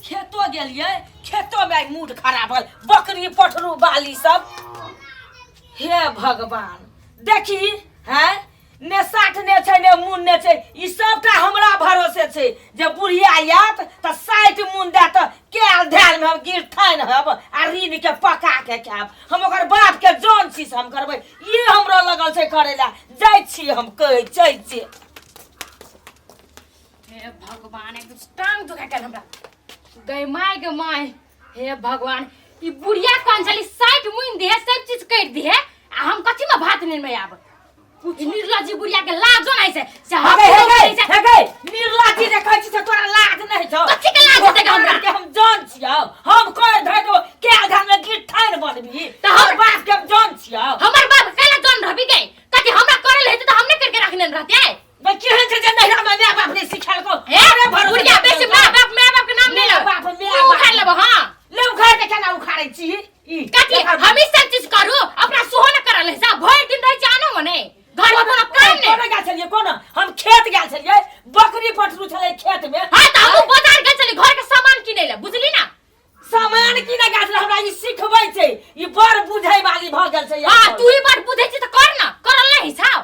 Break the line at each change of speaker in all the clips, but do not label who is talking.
खेतो गेलियै, खेतोमे आइ मूड खराब भऽ गेल। बकरी पठरू बाली सब, हे भगवान, देखी हैं, ने साठ ने छै ने मुन ने छै। ई सबटा हमरा भरोसे छै जे बुढ़िया आयत तऽ 60 मुन देत, कैल धैल में हम गिरथाइन हब आ ऋण के पका के खायब। हम ओकर बाप के जन छी से हम करबै। ई हमरा लगल छै करै लए। जाइ छी हम, कहै जाइ छी।
हे भगवान, एकदम टांग दुखा गेल हमरा। गई my गे my, हे भगवान, ई बुढ़िया कौन छली 60 मुइन दिहे, सब चीज कर दिहे, आ हम कथी में भात निर्णय आब? ई निर्लज्जी बुढ़िया के लाजो नहीं छै से हम
हे
कोनो
गई
नहीं छै।
हे गई, निर्लज्जी जे कहै छी से तोरा लाज नहि छौ?
कथी के लाज हेतै हमरा?
के हम जान छियौ, हम कर धर देबो, के घर में गिरथाइन बनबी।
तऽ हम-
तोहर बाप के हम जान छियौ।
हमर बाप कैला जन रहबी गई? कथी हमरा करल हेतै तऽ हमने करके रखने रहते।
भाई, केहन छै जे नैहरा में my बाप नहि सिखेलको?
हे
अरे भरोसे
बुढ़िया, बेसी my बाप, my बाप के नाम नहीं
my
लो।
बाप, my
मुंह
बाप।
उखाड़ लेबो। हां।
ले उखाड़ के, केना उखाड़ै छी ई?
कथी हम ई सब चीज करू? अपना सोहो न करल है साहब, भरि दिन रहै छै आनो मने घर में कोनो काम नहीं।
कोना गेल छलियै? कोना हम खेत गेल छलियै, बकरी पठरू छलै खेत में।
हां, तऽ हमहूँ बाजार गेल छली घर के सामान किनै ले, बुझली ना?
सामान किने गेल छलै। हमरा ई सिखबै छै, ई बड़ बुझै वाली भऽ गेल छै।
हां, तू ही बड़ बुझै छी तऽ कर ना, करल नहीं साहब।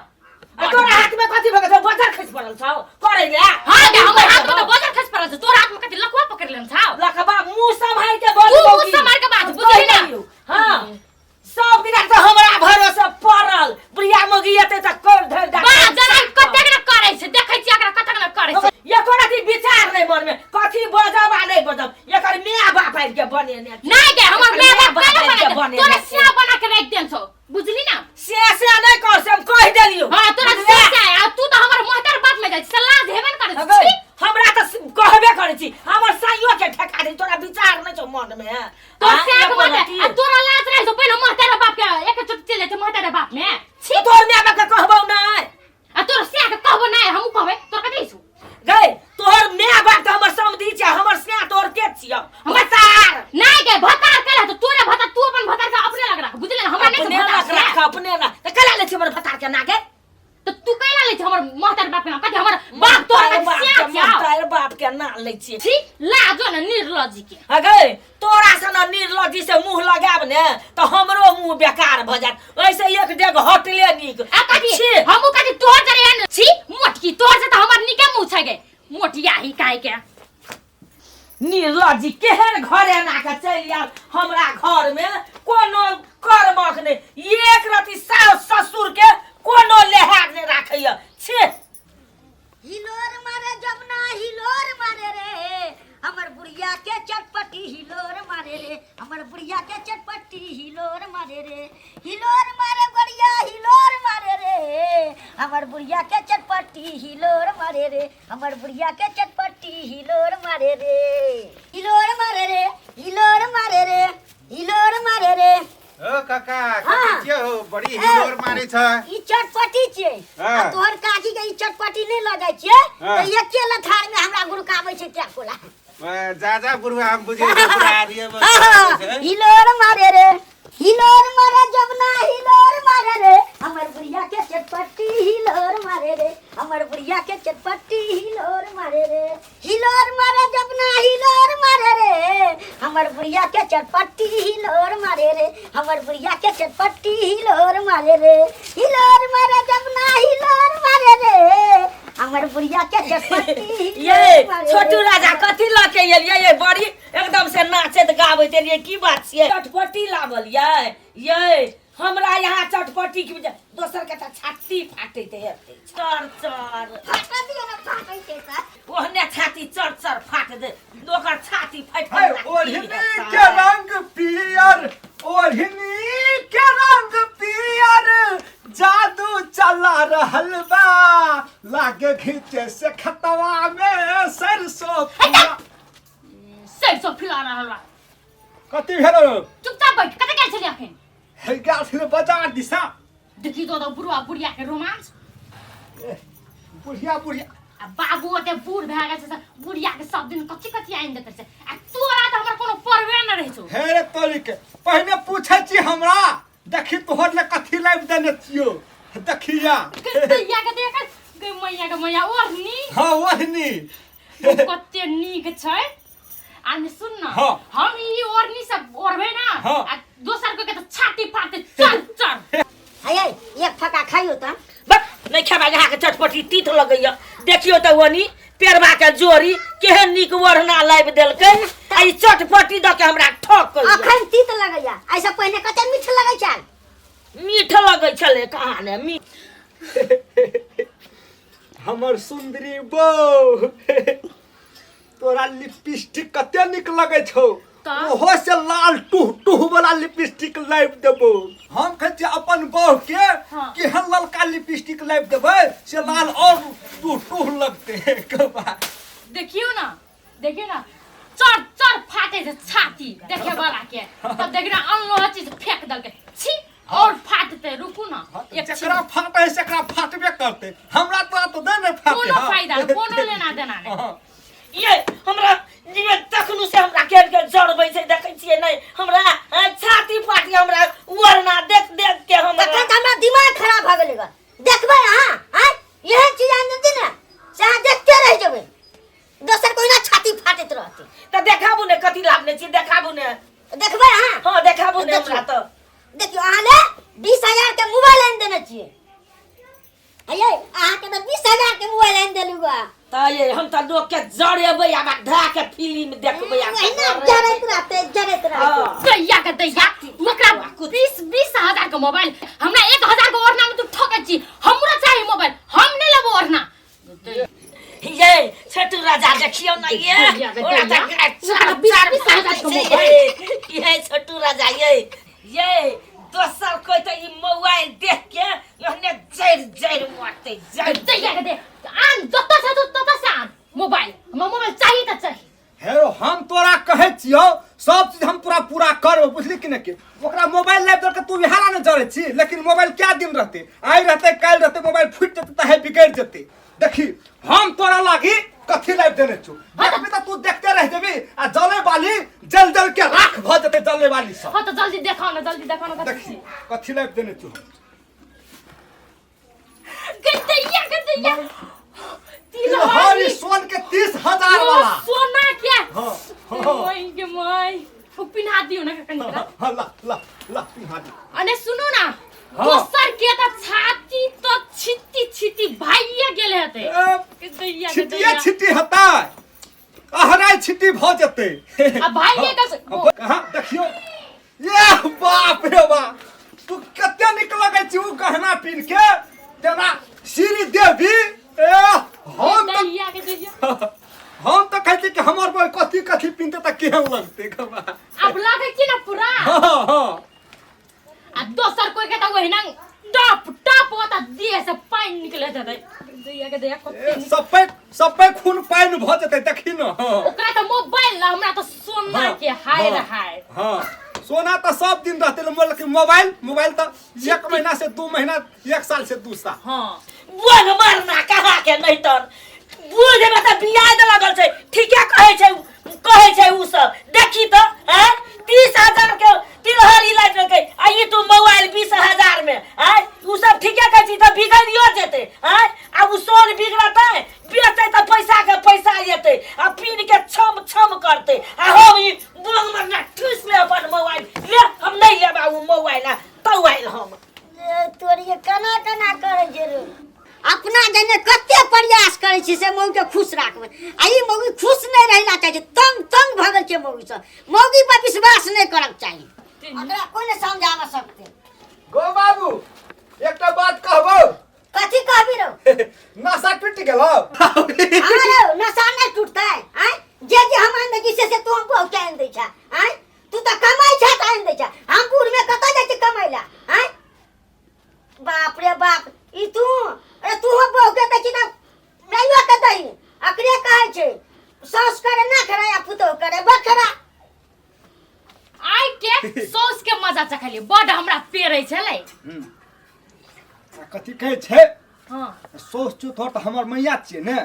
आ तोरा हाथ में कथी भऽ गेल छौ? बजर खसि पड़ल छौ करै ले?
हां गे, हमर हाथ में तऽ बजर खसि पड़ल छै, तोरा हाथ में कथी लकुआ पकड़ लेने छौ?
लखबा, मुंह सम्हारि के बोल।
तू मुंह सम्हारि के बाज, बुझली ना?
हां, सब दिना तऽ हमरा भरोसे पड़ल बुढ़िया मौगी एतै तऽ कर धरि दए।
बा जरा कतेक ने करै छै, देखै छी एकरा कतेक ने करै छै।
एको रति विचार नहि मन में, कथी बजब आ नहि बजब। एकर my बाप आबि के बनेने छै।
नहीं गे, हमर
एकर
my बाप
आबि
केना
के
बना
बनेने
तोरा
छै।
सिया बना के राखि देन छौ, बुझली ना?
से से नहि कर, से हम कहि देलियौ।
हां, तोरा
बुझले?
से आ तू तऽ हमर महतर बाप में जाइ छी से लाज हेबे ने करै
अगै,
छी।
हमरा तऽ कहबे करै छी, हमर साइयो के ठेका दे। तोरा विचार नहि छौ मन में?
तोर
आ,
से
एको
माते
रति।
आ तोरा लाज रहै छौ पहिने महतर बाप के एक चोट चलि जाइ छै महतर बाप में।
छी, तोहर my बाप के कहबौ नहि।
आ तोरा से के कहबो नहि, हमहूँ कहबै, तोरा कथी छौ?
गै, तोहर my बाप तऽ हमर समधी छै, हमर स्या तोहर के छियौ? भतार।
नहीं गे, भतार केला तो तोरे भतार, तू अपन भतार के अपने लग राख, बुझले ना? हमरा नहीं
अपने
छै भतार
लग राख, अपने लग तऽ केला लै छी हमर भतार के नागे?
तो तू कैला लै छी हमर महतर बाप के नाम? कथी हमर बाप तोरा
महतार बाप
सिया
के
छियौ?
महतार बाप के ना लै छियै।
छी, लाजो ने निर्लज्जी के।
अगै, तोरा से न निर्लज्जी से मुंह लगायब ने तऽ हमरो मुंह बेकार भऽ जायत। ओहिसे एक डेग हटले नीक।
आ कथी?
छी।
हमहूँ कथी तोहर जरे एहन छी मोटकी? तोहर से तऽ हमर नीके मुंह छै गे, मोटिया ही काहे के।
निर्लज्जी केहन घर एना के चलि आयल हमरा घर में। कोनो कर्मक नहि, एक रति सास ससुर के कोनो लेहाज नहि राखैया। छे।
हिलोर मारे जमुना हिलोर मारे रे, हमर बुढ़िया के चटपटी हिलोर मारे रे, हमर बुढ़िया के चटपटी हिलोर मारे रे, हिलोर मारे गोरिया हिलोर मारे रे, हमर बुढ़िया के चटपटी हिलोर मारे रे, हमर बुढ़िया के चटपटी हिलोर मारे रे, हिलोर मारे रे, हिलोर मारे रे, हिलोर मारे रे।
ओ काका।
हाँ।
कथी छियै हो, बड़ी हिलोर मारै छ?
ई चटपटी छियै।
हाँ।
आ तोहर काकी के ई चटपटी नहि लगै छियै
हाँ।
तऽ एके लथार में हमरा गुड़काबै छै क्या कोला।
जा जा बुढ़वा, हम बुझे बुढ़ारिए में।
हिलोर मारे रे, हिलोर मारे जमुना हिलोर मारे रे, हमर बुढ़िया के चटपटी हिलोर मारे रे, हमर बुढ़िया के चटपटी हिलोर मारे रे, हिलोर मारे जमुना हिलोर मारे रे, हमर बुढ़िया के चटपटी हिलोर मारे रे, हमर बुढ़िया के चटपटी हिलोर मारे रे, हिलोर मारे जमुना हिलोर मारे रे, हमर बुढ़िया के चटपटी
ये
हिलोर मारे रे।
छोटू राजा, कथी लऽ के एलियै ये? बड़ी एकदम से नाचैत गाबैत एलियै, की बात छियै? चटपटी लाबल यै? ये हमरा यहाँ चटपटी के बजाय दोसर के तऽ छाती फाटैत हेतै चर चर।
फाटऽ दियौ ने, फाटै छै तऽ।
ओहने छाती चर चर फाट दे, ओकर छाती फाटि
है
कऽ की
ओढ़नी
हेतै?
के रंग पियर, ओढ़नी के रंग पियर, जादू चला रहल बा, लागे घीचे से खतवा में सरसों फुला।
सरसों फुला रहल बा।
कथी भेल?
चुपचाप बैठ। कतऽ गेल छलियै अखन?
हे, गेल छलै बाजार दिशा।
देखी तो बुढ़वा बुढ़िया के रोमांस।
बुढ़िया बुढ़िया
आ बाबू ओते बूढ़ भए गेल छै से बुढ़िया के सब दिन कथी कथी आनि देते छै, आ तोरा तऽ हमर कोनो परवे न रहै छौ।
हे रे तोरी के, पहिने पूछै छी हमरा। देखी तोहर ले कथी लाबि देने छियौ, देखिया।
दैया के देख गे, मैया के मैया, ओढ़नी।
हाँ, ओढ़नी।
कते नीक छै। आ ने सुन ना,
हाँ।
हम ई ओढ़नी सब ओढ़बे ना,
हाँ।
आ दोसर को के तो छाती फाटे चर चर।
हे एक फका खाइयो त।
बक नहीं खेबा, यहाँ के चटपटी तीत लगैया। देखियो तऽ ओनी पेरवा के जोड़ी केहन नीक ओढ़ना लाबि देलकै, आ ई चटपटी दऽ के हमरा ठक कइया।
अखन तीत लगैया, ऐसा पहिने कते मीठ लगै छल।
मीठ लगै छलै कहाँ ने मीठ।
हमर सुंदरी बौ, तोरा लिपस्टिक कते नीक लगै छौ।
तऽ?
ओहो से लाल टूह टूह वाला लिपस्टिक लाबि देबौ। हम कहै छियै अपन बहू के
हाँ।
केहन ललका लिपस्टिक लाबि देबै से लाल और टूह टूह लगतै। कहबा।
देखियो ना, देखियो ना, चर चर फाटे छै छाती देखे वाला के। तब देखियो ना, अनलो चीज फेंक देलकै, छी और फाटते। रुकू ना।
हाँ, तऽ
एक
जकरा फाटे है सेकरा फाटबे करतै, हमरा तोरा तऽ नहि ने फाटे।
कोनो
हाँ।
फायदा नहि, कोनो लेना देना नहि।
हाँ।
ये हमरा जीवन तखनु से हमरा केहन के जड़बै छै, देखै छियै नहि हमरा छाती फाटी हमरा ओढ़ना देख देख के हमरा।
तखन तऽ हमरा दिमाग खराब भऽ गेलै ग। देखबै अहाँ आँय, एहन चीज आनि देती ने से अहाँ देखते रहि जेबै, दोसर कोई ना छाती फाटैत रहतै।
तऽ देखाबू ने, कथी लाभने छी, देखाबू ने।
देखबै अहाँ?
हँ, देखाबू ने।
देखियौ।
हमरा तऽ
देखियौ, अहाँ ले 20,000 के मोबाइल आनि देने छियै। अये, अहाँके तऽ 20,000 के मोबाइल आनि देलू ग।
तऽ ये हम तऽ लोक के जरेबै, आब धए के फिल्म देखबै आ।
ओहिना जरैत रहतै, जरैत रहतै।
हँ।
दैया के दैया, ओकरा 20-20 हजार के मोबाइल, हमरा 1000 के ओढ़ना में तू ठकै छी। हमरा चाही मोबाइल, हम नहि लेबो ओढ़ना।
ये छोटू राजा, देखियौ ने ये।
दैया के
ओकरा
दैया।
तऽ
ओकरा
चार
20
चार
20 हजार के
फाटै छै।
मोबाइल।
ये छोटू राजा, ये दोसर कोइ तऽ ई मोबाइल देख के ओहने जरि जरि मरतै, जरि।
दैया के दे, आन जतऽ से तू ततऽ से आन मोबाइल, हमरा मोबाइल चाही तऽ चाही।
हे रौ, हम तोरा कहै छियौ सब चीज हम तोरा पूरा करबो, बुझली कि नहि? कि ओकरा मोबाइल लाबि देलकै, तू इएह ला ने जरै छी। लेकिन मोबाइल क्या दिन रहतै? आइ रहतै, काल्हि रहतै, मोबाइल फुटि जेतै तऽ हे बिगड़ि जेतै। देखी, हम तोरा लागी कथी लाबि देने छौ, देखबी तऽ तू देखते रहि जेबी आ जले वाली जल जल के राख भऽ जेतै, जले वाली सब।
हाँ तऽ जल्दी देखाउ ने, जल्दी देखाउ ने कथी।
देखी कथी लाबि देने छौ।
गे दैया के दैया,
तिलहरी सोन के 30,000
ओ
वाला।
सोना के?
हाँ, हाँ।
ओइ के my, ओ पिन्हा दियौ ने कनि एकरा।
हाँ, ला ला ला, पिन्हा दे।
अने सुनू ना।
हाँ।
दोसर के तऽ छाती तऽ छित्ती छित्ती भाइये गेल हेतै।
ए,
के दैया के
छिटिए
दैया।
छिटी हेतै, अहराइ छिटी भऽ जेतै।
आ भाइये के
हाँ, देखियौ, ये बाप रे बाप, तू कते नीक लगै छी उ गहना पिन्ह के, तेना श्री देवी। ए हम तऽ
दैया के दैया।
हम तऽ कहै छी कि हमर बहिन कथी कथी पिन्हतै तऽ केहन लगतै गबा।
आब लगै छी ने पूरा।
हाँ हाँ।
आ दोसर कोई के तऽ ओहिना टप टप ओतऽ देह से पानि निकलैत हेतै। दैया के दैया, कते
ए,
नीक।
सबै सबै खून पानि भऽ जेतै, देखी ने। हाँ।
ओकरा तऽ मोबाइल ना, हमरा तऽ सोना
हाँ,
के हाय रे
हाँ,
हाय।
हाँ, सोना तऽ सब दिन रहतै, लेकिन मोबाइल मोबाइल तऽ 1 महीना से 2 महीना, 1 साल से 2 साल।
हाँ।
बोल मरना कहाँ के नहीं तर बूढ़ में तऽ बियाह दे लगल छै। ठीके कहै छै, कहै छै उ सब। देखी तऽ हैं, 30,000 के तिलहरी लागि देलकै आ ई तू मोबाइल 20,000 में। आँय, उ सब ठीके कहै छी तऽ बिगड़ियो जेतै। आँय, आ उ सोन बिगड़तै, बेचतै तऽ पैसा के पैसा एतै आ पीन के छम छम करतै। आ हम ई बोल मरना ठूस ले अपन मोबाइल ले, हम नहीं लेबा उ मोबाइल आ तोबाइल हम।
ए, तोरिये केना केना करै छै रे। अपना जने कते प्रयास करै छी से मौगी के खुश राखबै, आ ई मौगी खुश नहि रहै ला चाहै छै। तंग तंग भऽ गेल छै मौगी सँ। मौगी पर विश्वास नहि करक चाही, ओकरा कोइ नहि समझाबऽ सकतै।
गो बाबू, एकटा बात कहबो।
कथी कहबी रौ?
नशा टूटि गेलौ?
हाँ रौ, नशा नहि टूटतै? आँय, जे जे हम आनि दै छी से से तू हम बहुते आनि दै छह। आँय, तू तऽ कमाइ छह तऽ आनि दै छह, हम बूढ़मे कतऽ जाइ छी कमाइ ला? आँय, बाप रे बाप, ई तू, अरे तू हम बहु के दै छी तऽ नहियो के दही। अकरे कहै छै साउस करे ना खरा या पुतोह करे बखरा।
आइ के सॉस के मजा चखलियै, बड हमरा पेरै छलै।
आ कथी कहै छै?
हाँ।
सोच छौ तोहर तऽ हमर मैया छियै ने।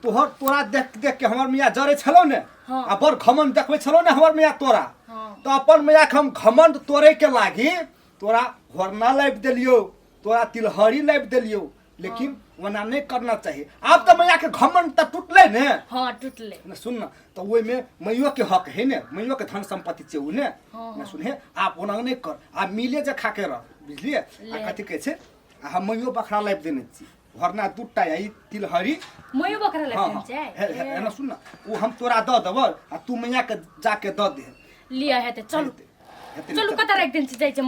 तोहर तोरा देख देख के हमर मैया जरै छलौ ने।
हाँ।
आ बड़ घमंड देखबै छलौ ने हमर मैया तोरा।
हाँ।
तऽ अपन मैया के हम घमंड तोड़े के लागी तोरा होरना लाबि देलियौ, तोरा तिलहरी लाबि देलियौ, लेकिन ओना नहि करना चाही। आब तऽ मैया के घमंड तऽ टूटलै ने।
हाँ टूटलै।
ने सुन न, तऽ ओहिमे मैयो के हक है ने, मैयो के धन संपत्ति छै ओ ने।
हाँ,
ने सुन हे, आब ओना नहि कर, आब मिले जे खा के रह, बुझलियै? आ
ले।
कथी कहै छै, आ हम मैयो बखरा लाबि देने छी, भरना दूटा या ई तिलहरी।
मयो बकरा
हाँ
लग
हाँ
छै।
हे हे एना सुन न, ओ हम तोरा दऽ देबौ आ तू मैया के जाके दऽ दे।
लिअ हेतै, चलू।
हेतै, हेतै ने,
चलू
चल।
कतऽ राखि देने छी, जाइ छै।